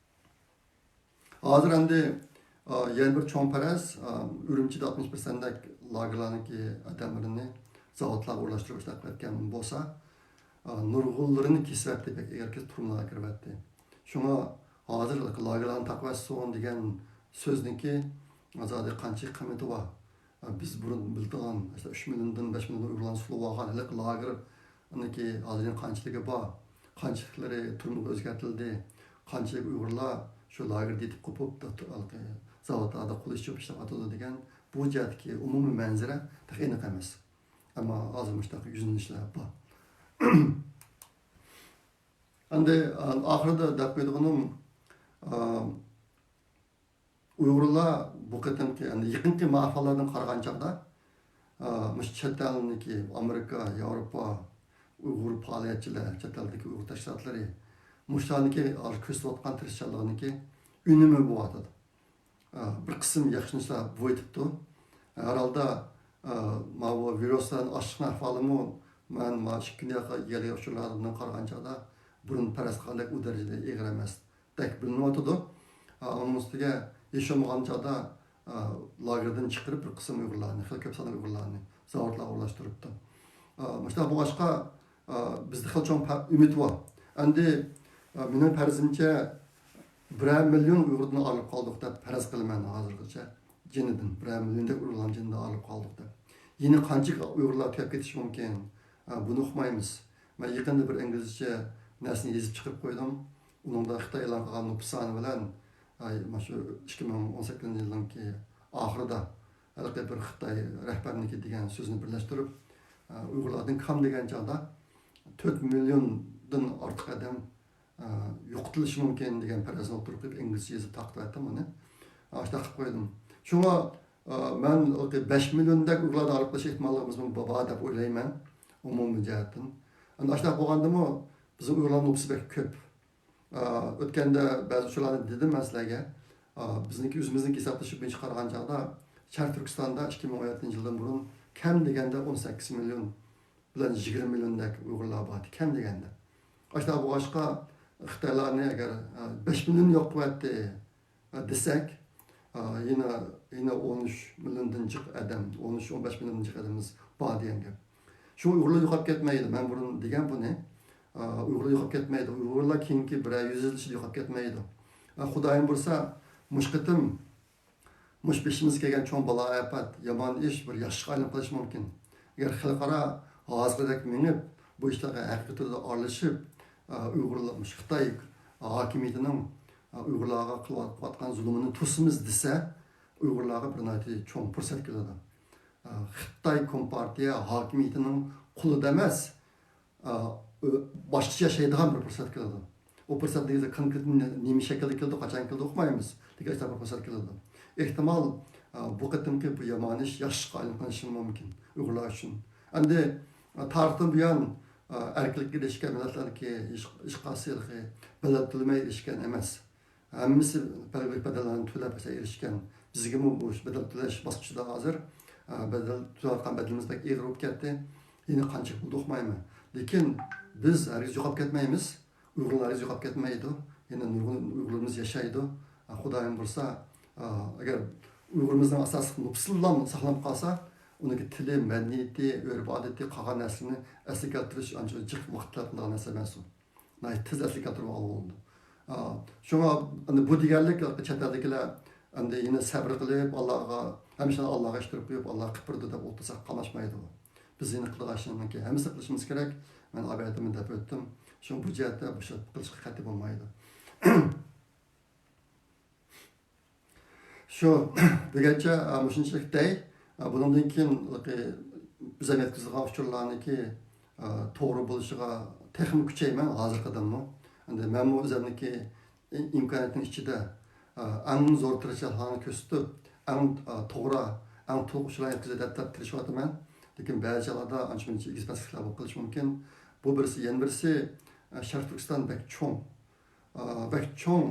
ھازىر ئەمدى، ئا، يەنە بىر چوڭ پەرەز، ئا، ئۈرۈمچىدە ئاتمىش پىرسەنتتەك لاگېرلارنىڭكى ئادەملىرىنى زاۋۇتلارغا ئورۇنلاشتۇرۇپ ئىشلەپ كەتكەن بولسا، ئا، نۇرغۇنلىرىنى كېسىۋەتتى، بەك ئېغىر كېسىپ تۈرمىلەرگە كىرىۋەتتى. شۇڭا ھازىر لاگېرلارنى تاقىۋەتسۇن دېگەن سۆزنىڭكى زادى قانچە قىممىتى بار؟ بىز بۇرۇن بىلىدىغان، مەسىلەن، ئۈچ مىليوندىن بەش مىليون ئۇيغۇرلارنى سولىۋالغان ھېلىقى لاگېرنىڭكى ھازىر قانچىلىكى بار، قانچىلىكلىرى تۈرمىگە ئۆزگەرتىلدى، قانچىلىك ئۇيغۇرلار شۇ لاگېردا يېتىپ قوپۇپ، ھېلىقى زاۋۇتلاردا قول ئىش چوپ ئىشلەۋاتىدۇ دېگەن بۇ جەھەتتىكى ئومۇمىي مەنزىرە تېخى ئېنىق ئەمەس. ئەمما ھازىر مۇشۇنداق يۈزلىنىشلەر بار. ئەمدى، ئا، ئاخىرىدا دەپ قويىدىغىنىم، ئا، ئۇيغۇرلار بۇ قېتىمقى، يەنى يېقىنقى مائۇللاردىن قارىغان چاغدا، ئا، مۇشۇ چەت ئەلنىڭكى، ئامېرىكا، ياۋروپا، ئۇيغۇر پائالىيەتچىلەر، چەت ئەلدىكى ئۇيغۇر تەشكىلاتلىرى مۇشۇلارنىڭكى ھازىر كۆرسىتىۋاتقان تىرىشچانلىقىنىڭكى ئۈنۈمى بولۇۋاتىدۇ. ئا، بىر قىسىم ياخشى ئىشلار بولۇۋېتىپتۇ. ھەر ھالدا، ئا، ماۋۇ ۋىرۇسلارنىڭ ئاشقان ئەھۋالىمۇ مەن مانا ئىككى كۈندىن يېقىن يەرلىك ئۇچۇرلاردىن قارىغان چاغدا بۇرۇن پەرەز قىلغاندەك ئۇ دەرىجىدە ئېغىر ئەمەس. دەك بىلىنىۋاتىدۇ. ئۇنىڭ ئۈستىگە ھېچ بولمىغان چاغدا، ئا، لاگېردىن چىقىرىپ بىر قىسىم ئۇيغۇرلارنى، خېلى كۆپ سانلىق ئۇيغۇرلارنى زاۋۇتلارغا ئورۇنلاشتۇرۇپتۇ. ئا، مۇشۇنداق بولغاچقا، ئا، بىزدە خېلى چوڭ پە-، ئۈمىد بار. ئەمدى، ئا، مېنىڭ پەرىزىمچە بىرەر مىليون ئۇيغۇردىن ئايرىلىپ قالدۇق دەپ پەرەز قىلىمەن ھازىرغىچە. جېنىدىن، بىرەر مىليوندەك ئۇيغۇرلارنىڭ جېنىدىن ئايرىلىپ قالدۇق دەپ. يەنە قانچىلىك ئۇيغۇرلار تۈگەپ كېتىشى مۇمكىن؟ ئا، بۇنى ئۇقمايمىز. مەن يېقىندا بىر ئىنگلىزچە نەرسىنى يېزىپ چىقىرىپ قويدۇم. ئۇنىڭدا خىتاي ئېلان قىلغان نوپۇس سانى بىلەن، ئاي، مانا شۇ ئىككى مىڭ ئون سەككىزىنچى يىلنىڭكى ئاخىرىدا ھېلىقى بىر خىتاي رەھبەرنىڭكى دېگەن سۆزىنى بىرلەشتۈرۈپ، ئا، ئۇيغۇرلاردىن كام دېگەن چاغدا تۆت مىليوندىن ئارتۇق ئادەم، ئا، يوقىتىلىشى مۇمكىن دېگەن پەرەزنى ئوتتۇرىغا قويۇپ، ئىنگلىزچە يېزىپ تارقىتىۋەتتىم ئۇنى. ئاشۇنداق قىلىپ قويدۇم. شۇڭا، ئا، مەن بەش مىليوندەك ئۇيغۇرلارنى ئايرىپ قېلىش ئېھتىماللىقىمىزمۇ بار دەپ ئويلايمەن، ئومۇمىي جەھەتتىن. ئەمدى ئاشۇنداق بولغاندىمۇ، بىزنىڭ ئۇيغۇرلارنىڭ نوپۇسى بەك كۆپ. ئا، ئۆتكەندە بەزى ئۇچۇرلارنى دېدىم مەن سىلەرگە. ئا، بىزنىڭكى ئۆزىمىزنىڭكى ھېسابلىشى بويىچە قارىغان چاغدا، شەرقىي تۈركىستاندا ئىككى مىڭ ئون يەتتىنچى يىلدىن بۇرۇن كەم دېگەندە ئون سەككىز مىليون بىلەن يىگىرمە مىليوندەك ئۇيغۇرلار بار ئىدى، كەم دېگەندە. ئاشۇنداق بولغاچقا، خىتايلارنى ئەگەر، ئا، بەش مىليون يوق قىلىۋەتتى، ئا، دېسەك، ئا، يەنە، يەنە ئون ئۈچ مىليوندىن جىق ئادەم، ئون ئۈچ، ئون بەش مىليوندىن جىق ئادىمىمىز بار دېگەن گەپ. شۇ ئۇيغۇرلار يوقاپ كەتمەيدۇ. مەن بۇرۇن دېگەن بۇنى. ئا، ئۇيغۇرلار يوقاپ كەتمەيدۇ. ئۇيغۇرلار كېيىنكى بىرەر يۈز يىل ئىچىدە يوقاپ كەتمەيدۇ. ئا، خۇدايىم بۇيرۇسا، مۇشۇ قېتىم مۇشۇ بېشىمىزغا كەلگەن چوڭ بالا-ئاپەت، يامان ئىش بىر ياخشىلىققا ئايلىنىپ قېلىشى مۇمكىن. ئەگەر خەلقئارا ھازىرقىدەك مېڭىپ، بۇ ئىشلارغا ھەقىقىي تۈردە ئارىلىشىپ، ئا، ئۇيغۇرلار، مۇشۇ خىتاي ھاكىمىيىتىنىڭ، ئا، ئۇيغۇرلارغا قىلىۋاتقان زۇلۇمىنى توسىمىز دېسە، ئۇيغۇرلارغا بىر ناھايىتى چوڭ پۇرسەت كېلىدۇ. ئا، خىتاي كومپارتىيە ھاكىمىيىتىنىڭ قولىدا ئەمەس، ئا، ئۆ-، باشقىچە ياشايدىغان بىر پۇرسەت كېلىدۇ. ئۇ پۇرسەت نېگىزىدە كونكرېت نېمە شەكىلدە كېلىدۇ، قاچان كېلىدۇ ئۇقمايمىز. لېكىن ئاشۇنداق بىر پۇرسەت كېلىدۇ. ئېھتىمال، ئا، بۇ قېتىمقى بۇ يامان ئىش ياخشىلىققا ئايلىنىپ قېلىشى مۇمكىن ئۇيغۇرلار ئۈچۈن. ئەمدى، ئا، تارىختىن بۇيان، ئەركىنلىككە ئېرىشكەن مىللەتلەرنىڭكى ھېچ، ھېچقايسىسى بەدەل تۆلىمەي ئېرىشكەن ئەمەس. ھەممىسى بەلگىلىك بەدەللەرنى تۆلەپ ئېرىشكەن. بىزگىمۇ بۇ بەدەل تۆلەش باسقۇچىدا ھازىر. بەدەل، تۆلەۋاتقان بەدىلىمىز بەك ئېغىر بولۇپ كەتتى. يەنە قانچىلىك بولىدۇ ئۇقمايمەن. لېكىن بىز ھەرگىز يوقاپ كەتمەيمىز. ئۇيغۇرلار ھەرگىز يوقاپ كەتمەيدۇ. يەنە نۇرغۇن ئۇيغۇرلىرىمىز ياشايدۇ. خۇدايىم بۇيرۇسا، ئەگەر ئۇيغۇرىمىزنىڭ ئاساسلىق نوپۇسىلا ساقلىنىپ قالسا، ئۇنىڭكى تىلى، مەدەنىيىتى، ئۆرپ-ئادىتى، قالغان نەرسىلىرىنى ئەسلىگە كەلتۈرۈش ئانچە جىق ۋاقىت تەلەپ قىلىدىغان نەرسە ئەمەس ئۇ. ناھايىتى تېز ئەسلىگە كەلتۈرۈپ ئالغىلى بولىدۇ. ئا، شۇڭا ئەمدى بۇ دېگەنلىك چەت ئەلدىكىلەر ئەمدى يەنە سەبرى قىلىپ، ئاللاغا، ھەمىشە ئاللاغا ئىش بېرىپ قويۇپ، ئاللا قىلىپ بېرىدۇ دەپ ئولتۇرساق قاملاشمايدۇ. بىز يەنە قىلىدىغان ئىشنىڭكى ھەممىسىنى قىلىشىمىز كېرەك. مەن ئاۋۋالدىنمۇ دەپ ئۆتتۈم. شۇڭا بۇ جەھەتتە بوشاپ قېلىشقا قەتئىي بولمايدۇ. شۇ بۈگۈنچە، ئا، مۇشۇنچىلىك دەي. ئا، بۇنىڭدىن كېيىن بىز ھەم يەتكۈزىدىغان ئۇچۇرلارنىڭكى، ئا، توغرا بولۇشىغا تېخىمۇ كۈچەيمەن ھازىرقىدىنمۇ. ئەمدى مەنمۇ ئۆزۈمنىڭكى ئىمكانىيەتنىڭ ئىچىدە، ئا، ئەڭ زور تىرىشچانلىقنى كۆرسىتىپ، ئەڭ، ئا، توغرا، ئەڭ تولۇق ئۇچۇرلارنى يەتكۈزەي دەپ، دەپ تىرىشىۋاتىمەن. لېكىن بەزى چاغلاردا ئانچە-مۇنچە ئېگىز-پەسلىكلەر بولۇپ قېلىشى مۇمكىن. بۇ بىرسى، يەنە بىرسى، ئا، شەرقىي تۈركىستان بەك چوڭ. ئا، بەك چوڭ.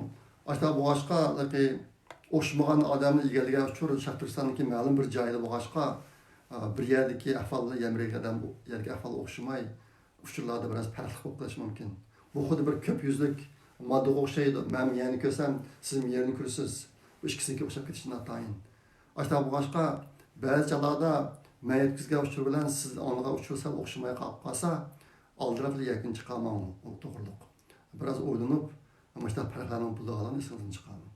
ئاشۇنداق بولغاچقا، ئوخشىمىغان ئادەمنى ئىگىلىگەن ئۇچۇر شەرقىي تۈركىستاننىڭكى مەلۇم بىر جايىدا بولغاچقا، ئا، بىر يەردىكى ئەھۋال يەنە بىر يەردىكى ئەھۋالغا ئوخشىماي، ئۇچۇرلاردا بىراز پەرقلىق بولۇپ قېلىشى مۇمكىن. بۇ خۇددى بىر كۆپ يۈزلۈك ماددىغا ئوخشايدۇ. مەن يەرنى كۆرسەم، سىز يەرنى كۆرىسىز. بۇ ئىككىسىنىڭكى ئوخشاپ كېتىشى ناتايىن. ئاشۇنداق بولغاچقا، بەزى چاغلاردا مەن يەتكۈزگەن ئۇچۇر بىلەن سىز ئاڭلىغان ئۇچۇر سەل ئوخشىماي قالىپ قالسا، ئالدىراپلا يەكۈن چىقارماڭ، ئۇ توغرىلىق. بىراز ئويلىنىپ، مۇشۇنداق پەرقلەرنىڭ بولىدىغانلىقىنى ئېسىڭىزدىن چىقارماڭ.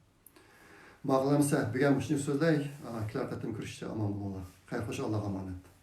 ماقۇل ئەمىسە، بۈگۈن مۇشۇنى سۆزلەي. ئا، كېلەر قېتىم كۆرۈشكىچە ئامان بولۇڭلار. خەير خوش، ئاللاغا ئامانەت.